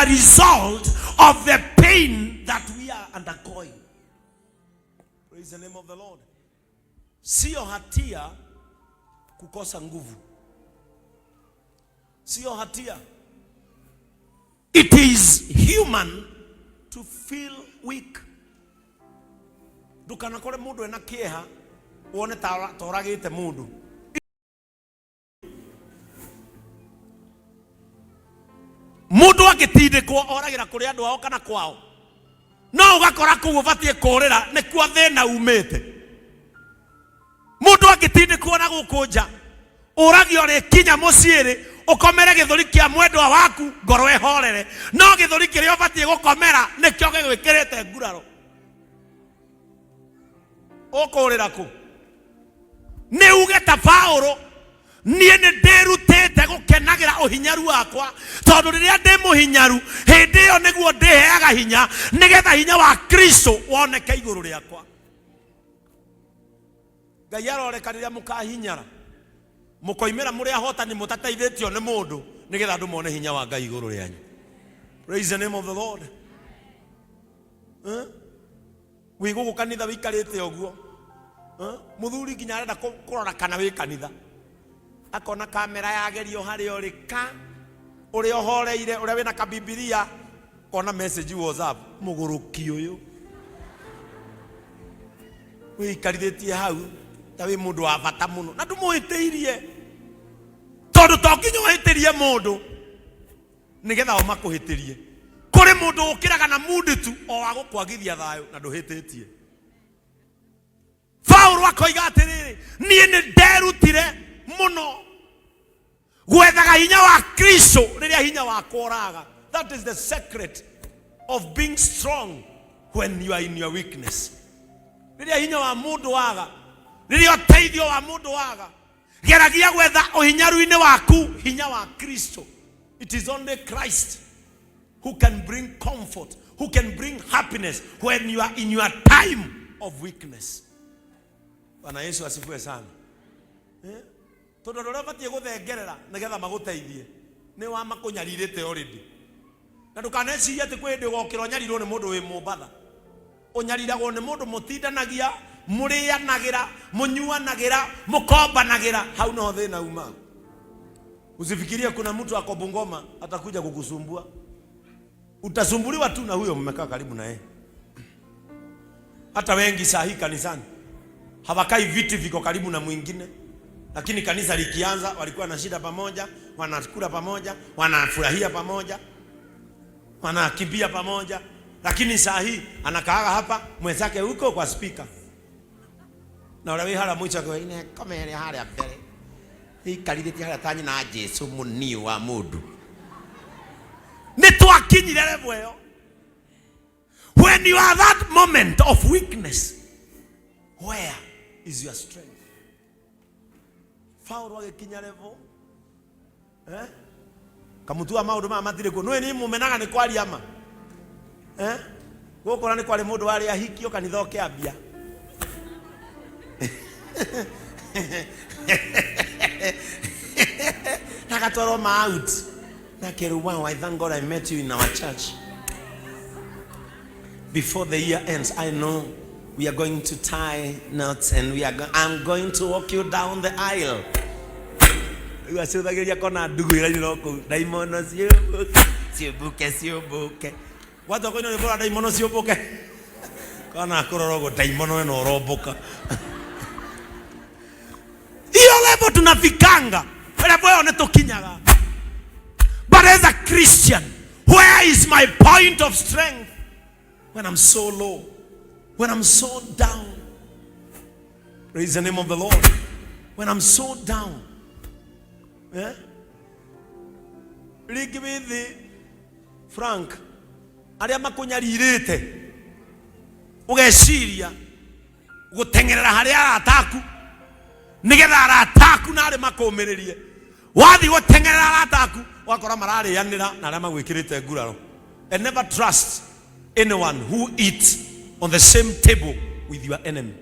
a result of the pain that we are undergoing. Praise the name of the Lord. Sio hatia kukosa nguvu, sio hatia. It is human to feel weak. Ndukanakore mundu ena kieha wone ta toragite mundu. Mundu angĩtindĩkwo oragĩra kũrĩ andũ ao kana kwao, no ũgakora kũu ũbatiĩ kũrĩra nĩkuo thĩna umĩte. Mũndũ angĩtindĩkwo na gũkũ nja ũragio rĩkinya mũciĩ-rĩ, ũkomere gĩthũri kĩa mwendwa waku ngoro ĩhorere, no gĩthũri kĩrĩa ũbatiĩ gũkomera nĩkĩo gĩgwĩkĩrĩte nguraro. Ũkũrĩra kũ? Nĩ uge ta Paũlũ, niĩ nĩ ndĩrutĩte gũkenagĩra ũhinyaru wakwa, tondũ rĩrĩa ndĩ mũhinyaru hĩndĩ ĩyo nĩguo ndĩheaga hinya, nĩgetha hinya wa Kristo woneke igũrũ rĩakwa. Ngai aroreka rĩrĩa mũkahinyara mũkoimĩra mũrĩ ahotani mũtateithĩtio nĩ mũndũ, nĩgetha andũ mone hinya wa Ngai igũrũ rĩanyu. Praise the name of the Lord. Eh? Wĩ gũkũ kanitha wĩikarĩte ũguo. Eh? Mũthuri nginya arenda kũrora kana wĩ kanitha, akona kamera yagerio harĩa ũrĩ, ka ũrĩa ũhoreire, ũrĩa wĩna kabibilia, kona message WhatsApp, mũgũrũki ũyũ wĩikarithĩtie hau ta wĩ mũndũ wa bata mũno, na ndũmũhĩtĩirie, tondũ to nginya ũhĩtĩrie mũndũ nĩgetha o makũhĩtĩrie. Kũrĩ mũndũ ũkĩraga na mundi tu o wa gũkwagithia thayũ na ndũhĩtĩtie. Paulo akoiga atĩrĩrĩ, niĩ nĩ nderutire mũno gwethaga hinya wa Kristo rĩrĩa hinya wakwa ũraga. That is the secret of being strong when you are in your weakness. Rĩrĩa hinya wa mũndũ waga, rĩrĩa ũteithio wa mũndũ waga, geragia gwetha ũhinyaru-inĩ waku hinya wa Kristo. It is only Christ who can bring comfort, who can bring happiness when you are in your time of weakness. Bwana Yesu asifiwe sana. Eh? Tondũ andũ arĩa ũbatiĩ gũthengerera nĩgetha magũteithie nĩ wa makũnyarirĩte already. Na ndũkanecirie atĩ kwĩ hĩndĩ ũgokĩra ũnyarirwo nĩ mũndũ wĩ Mombatha. Ũnyariragwo nĩ mũndũ mũtindanagia, mũrĩanagĩra, mũnyuanagĩra, mũkombanagĩra. Hau noho thĩna umaga. Usifikirie kuna mtu ako Bungoma atakuja kukusumbua. Utasumbuliwa tu na huyo mmekaa karibu na yeye. Hata wengi saa hii kanisani hawakai viti viko karibu na mwingine, lakini kanisa likianza walikuwa na shida pamoja, wanakula pamoja, wanafurahia pamoja, wanakimbia pamoja, lakini saa hii anakaaga hapa, mwenzake huko kwa speaker, na ũrĩa wĩ harĩa mũico akauga, komere harĩa mbere ikarithĩtie harĩa ta nyina Jesu mũniũ wa mũndũ. Nĩ twakinyire level ĩyo. When you are that moment of weakness, where is your strength? Paulo agĩkinya level, eh? Kamutua maũndũ maya matirĩ kuo. Nũĩ niĩ mũmenaga nĩ kwaria ma, eh? Gũkũ na nĩ kwarĩ mũndũ warĩ ahikio kanitha ũkĩambia. Agatwarwo ma out na kerwo, wow, I thank God I met you in our church. Before the year ends, I know we are going to tie knots and I'm going to walk you down the aisle. Rĩu acũthagĩria kona ndugu irainĩra kũu, ndaimono ciũmbũke, ciũmbũke, ciũmbũke. Gwata kũina rwĩmbo rwa ndaimono ciũmbũke, kana kũrora ũguo ndaimono ĩno ũrombũka. Hiyo level tunafikanga, level ĩyo nĩ tũkinyaga. But as a Christian, where is my point of strength when I'm so low, when I'm so down? Praise the name of the Lord. When I'm so down. Eh? Rĩngĩ wĩ thĩ Frank, arĩa makũnyarirĩte ũgeciria gũteng'erera harĩ arata aku nĩgetha arata aku na arĩ makũmĩrĩrie. Wathiĩ gũteng'erera arata aku ũgakora mararĩanĩra na arĩa magwĩkĩrĩte nguraro. And never trust anyone who eats on the same table with your enemy.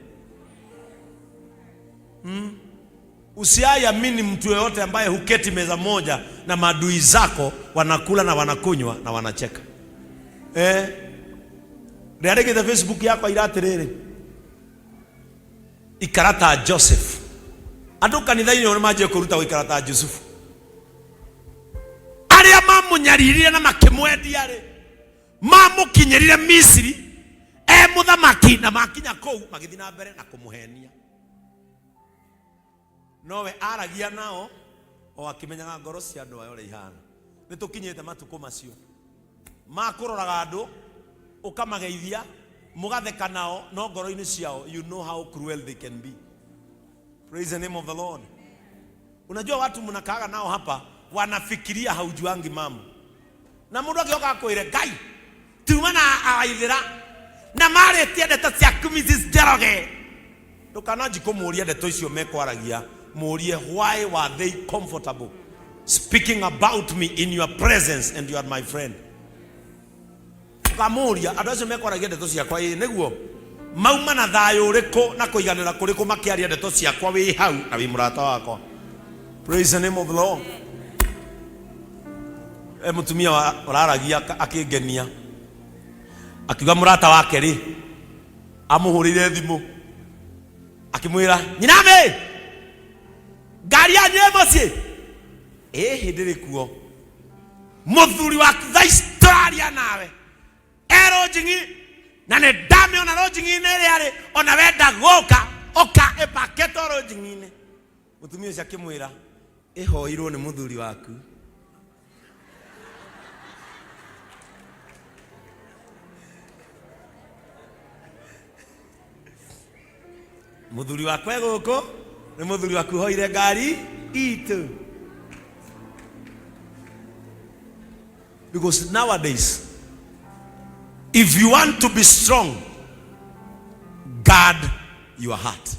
Usiaiamini mtu yoyote ambaye huketi meza moja na maadui zako, wanakula na wanakunywa na wanacheka. Rĩarĩgĩte Facebook yakwa ira atĩrĩrĩ, ikara ta Joseph. Andũ kanitha-inĩ nĩ manjie kũruta gũikara ta Jusufu. Arĩa mamũnyaririre na makĩmwendia rĩ, mamũkinyĩrire Misiri e mũthamaki, na makinya kũu magĩthiĩ na mbere na kũmũhenia. Nowe aragia nao o akĩmenyaga ngoro cia andũ aya ũrĩa ihana. Nĩ tũkinyĩte matukũ macio ma kũroraga andũ, ũkamageithia, mũgatheka nao, no ngoro-inĩ ciao you know how cruel they can be. Praise the name of the Lord. Unajua watu mnakaaga nao hapa wanafikiria haujuangi mambo, na mundu agĩoka akwĩre Ngai tiuma na awaithĩra na marĩtie ndeto ciaku Mrs. Njoroge, ndũkananji kũmũria ndeto icio mekwaragia, mũrie why were they comfortable speaking about me in your presence and you are my friend. Ũkamũria andũ acio mekwaragia ndeto ciakwa, ĩ nĩguo mauma na thayũ ũrĩkũ na kũiganĩra kũrĩkũ makĩaria ndeto ciakwa wĩ hau na wĩ mũrata wakwa. Praise the name of the Lord. E mũtumia ũraragia akĩngenia, akiuga mũrata wake rĩ amũhũrĩire thimũ akĩmwĩra, nyinamĩ ngari yanyu ĩ mũciĩ? Ĩhĩ, ndĩrĩ kuo. Mũthuri waku thaa ici tũraria nawe e rũnjing'i, na nĩ ndamĩona rũnjing'i-inĩ ĩrĩa arĩ, ona wenda gũka ũka ĩpakĩtwo rũnjing'i-inĩ. Mũtumia ũcio akĩmwĩra, ĩhoirwo nĩ mũthuri waku. Mũthuri wakwa e gũkũ, nĩ mũthuri waku hoire ngari itũ. Because nowadays if you want to be strong, guard your heart.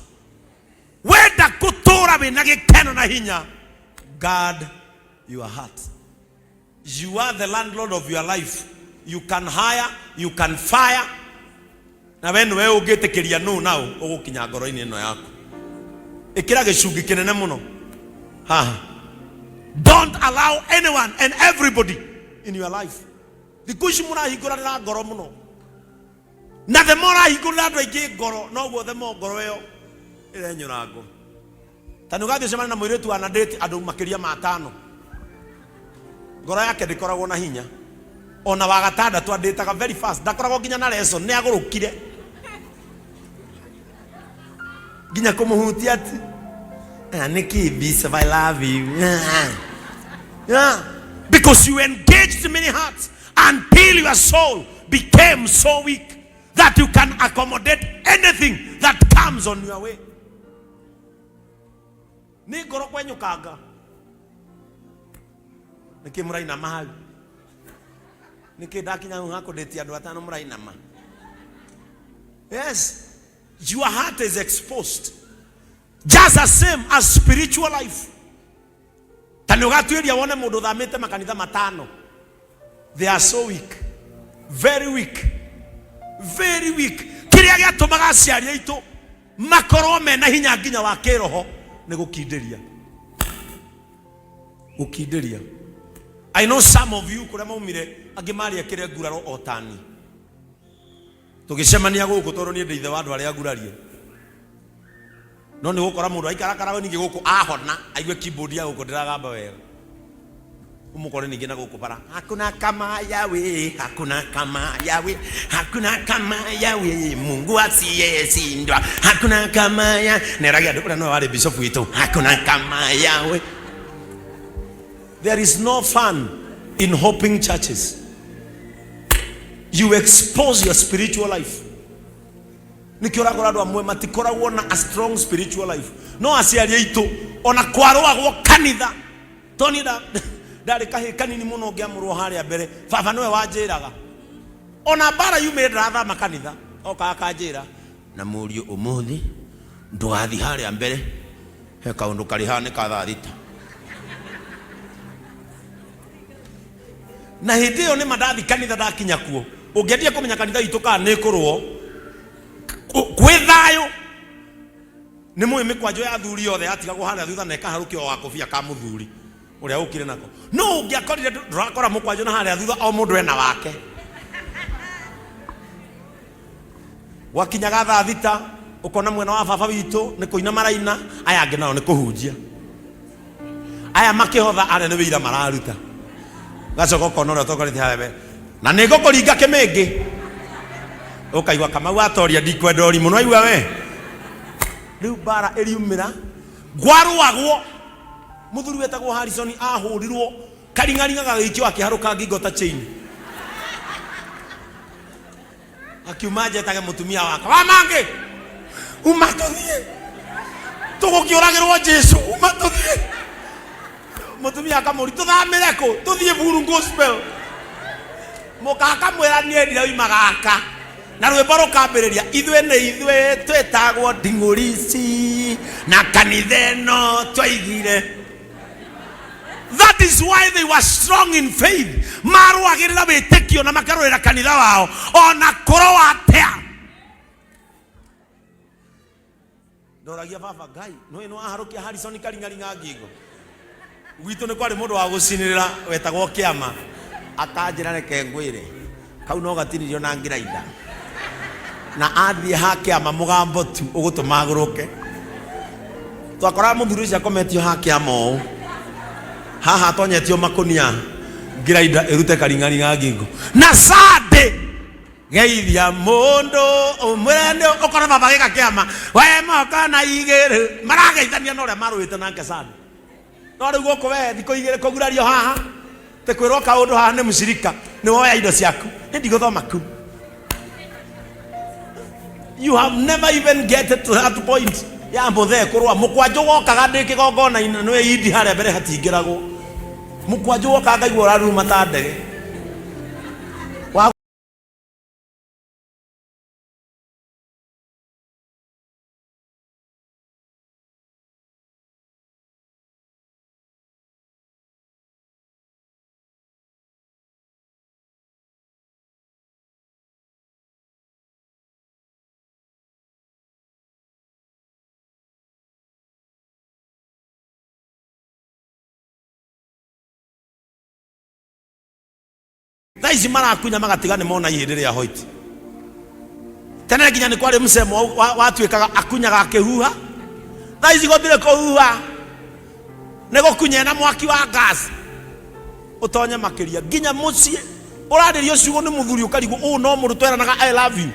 Wenda gũtũra wĩna gĩkeno na hinya, guard your heart. You are the landlord of your life. You can hire, you can fire. Na we nĩwe ũngĩtĩkĩria nũ naũ ũgũkinya ngoro-inĩ ĩno yaku. Ĩkĩra gĩcungi kĩnene mũno haha. Don't allow anyone and everybody in your life. Thikũ ici mũrahingũranĩra ngoro mũno, na the more ũrahingũrĩra andũ aingĩ ngoro, noguo the more ngoro ĩyo ĩrenyũrangwo. Ta nĩ ũgathiĩ ũcemanie na mũirĩtu wana date andũ makĩria ma atano, ngoro yake ndĩkoragwo na hinya. Ona wa gatandatũ andĩtaga very fast, ndakoragwo nginya na lesson, nĩ agũrũkire nginya kũmũhutia ati, "Ah, nĩkĩ Bishop, I love you." Yeah. Because you engaged many hearts until your soul became so weak that you can accommodate anything that comes on your way. Nĩ ngoro kwenyũkanga. Nĩkĩ mũrainama hau? Nĩkĩ ndakinya hau hakũndĩtie andũ atano mũrainama? Yes, your heart is exposed just the same as spiritual life. Ta nĩ ũgatuĩria wone mũndũ ũthamĩte makanitha matano, they are so weak, very weak, very weak. Kĩrĩa gĩatũmaga aciari aitũ makorwo mena hinya nginya wa kĩroho nĩ gũkindĩria, gũkindĩria. I know some of you kũrĩa maumire, angĩ marĩekĩre nguraro o tani. Tũgĩcemania gũkũ, tondũ niĩ ndĩ ithe wa andũ arĩa ngurarie, no nĩ gũkora mũndũ aikarakaraga ningĩ gũkũ ahona aigue keyboard ya gũkũ ndĩragamba wega, umukore ningĩ na gũkũ bara, hakuna kama Yahweh, hakuna kama Yahweh, hakuna kama Yahweh, Mungu asiyeshindwa, hakuna kama ya neragia andũ ũrĩa nowe warĩ bishop witũ, hakuna kama Yahweh. There is no fun in hopping churches. You expose your spiritual life. Nĩkĩo ũrakora andũ amwe matikoragwo na a strong spiritual life. No aciari aitũ ona kwarũagwo kanitha, to niĩ ndarĩ kahĩĩ kanini mũno ngĩamũrwo harĩa mbere, baba nĩwe wanjĩraga ona mbara yumĩre ndĩrathama kanitha, oka akanjĩra, na mũriũ ũmũthĩ ndũgathiĩ harĩa mbere, he kaũndũ karĩ haha nĩ ka thaa thita. Na hĩndĩ ĩyo nĩma ndathi kanitha, ndakinya kuo, ũngĩendire kũmenya kanitha witũ kana nĩ kũrũo kwĩ thayũ. Nĩ mũĩ mĩkwanjũ ya athuri yothe yatigagwo harĩa thutha na ĩkaharũkio o gakobia ka mũthuri ũrĩa ũkire nako. No ũngĩakorire ndũrakora mũkwanjũ na harĩa thutha, o mũndũ ena wake. Gwakinyaga thaa 6, ũkona mwena wa baba witũ nĩ kũina maraina, aya angĩ nao nĩ kũhunjia, aya makĩhotha, arĩa nĩ wĩira mararuta. Gacoka ũkona ũrĩa ũtongoretie harĩa mbere na nĩ ngũkũringa kĩmĩngĩ, ũkaigua Kamau atoria ndikwenda ũrimũ no aigua we rĩu mbara ĩriumĩra gwarũagwo. Mũthuri wetagwo Harrison ahũrirwo karing'aring'a gagĩikio akĩharũka ngingo ta chain, akiuma njetage mũtumia wakwa wa mangĩ, uma tũthiĩ, tũgũkĩũragĩrwo Jesu, uma tũthiĩ. Mũtumia akamũri, tũthamĩre kũ? Tũthiĩ Buru Gospel. Mũka akamwĩra, niĩ ndirauma gaka. Na rwĩmbo rũkambĩrĩria, ithuĩ nĩ ithuĩ twĩtagwo nding'ũri ici na kanitha ĩno twaigire. That is why they were strong in faith. Marũagĩrĩra wĩtĩkio na makarũĩra kanitha wao ona kũrũa atĩa. Ndoragia baba, Ngai nĩ nĩ waharũkia Harrison karing'aring'a ngingo. Gwitũ nĩ kwarĩ mũndũ wa gũcinĩrĩra wetagwo Kĩama, akanjĩra, reke ngwĩre, kau no gatinirio na ngirainda, na athiĩ ha Kĩama mũgambo tu ũgũtũma agũrũke. Twakoraga mũthuri ũcio akometio ha Kĩama ũũ haha, atonyetio makũnia ngirainda ĩrute karing'aring'a ngingo. Na Sunday geithia mũndũ ũmwĩre nĩ ũkona baba gĩka kĩama we moka na igĩrĩ marageithania na ũrĩa marũĩte nake Sunday. No rĩu gũkũ we thikũ 2 kũgurario haha tĩ kwĩrwo kaũndũ haha nĩ mũcirika, nĩ woya indo ciaku, nĩ ndigũthoma ku. You have never even get to that point ya mũthee kũrũa mũkwanjũ wokaga ndĩ kĩgongona-inĩ nĩ indi harĩa mbere hatingĩragwo mũkwanjũ wokaga ngaigua ũraruruma ta ndege wa. Thaa ici marakunya magatiga nĩ mona ihĩndĩ rĩa hoiti. Tene nginya nĩ kwarĩ msemo watuĩkaga akunyaga akĩhuha. Thaa ici gũtirĩ kũhuha, nĩ gũkunya na mwaki wa gas ũtonye makĩria nginya mũciĩ. Ũrarĩrio ciugo nĩ mũthuri ũkarigwo, ũũ no mũndũ tweranaga I love you.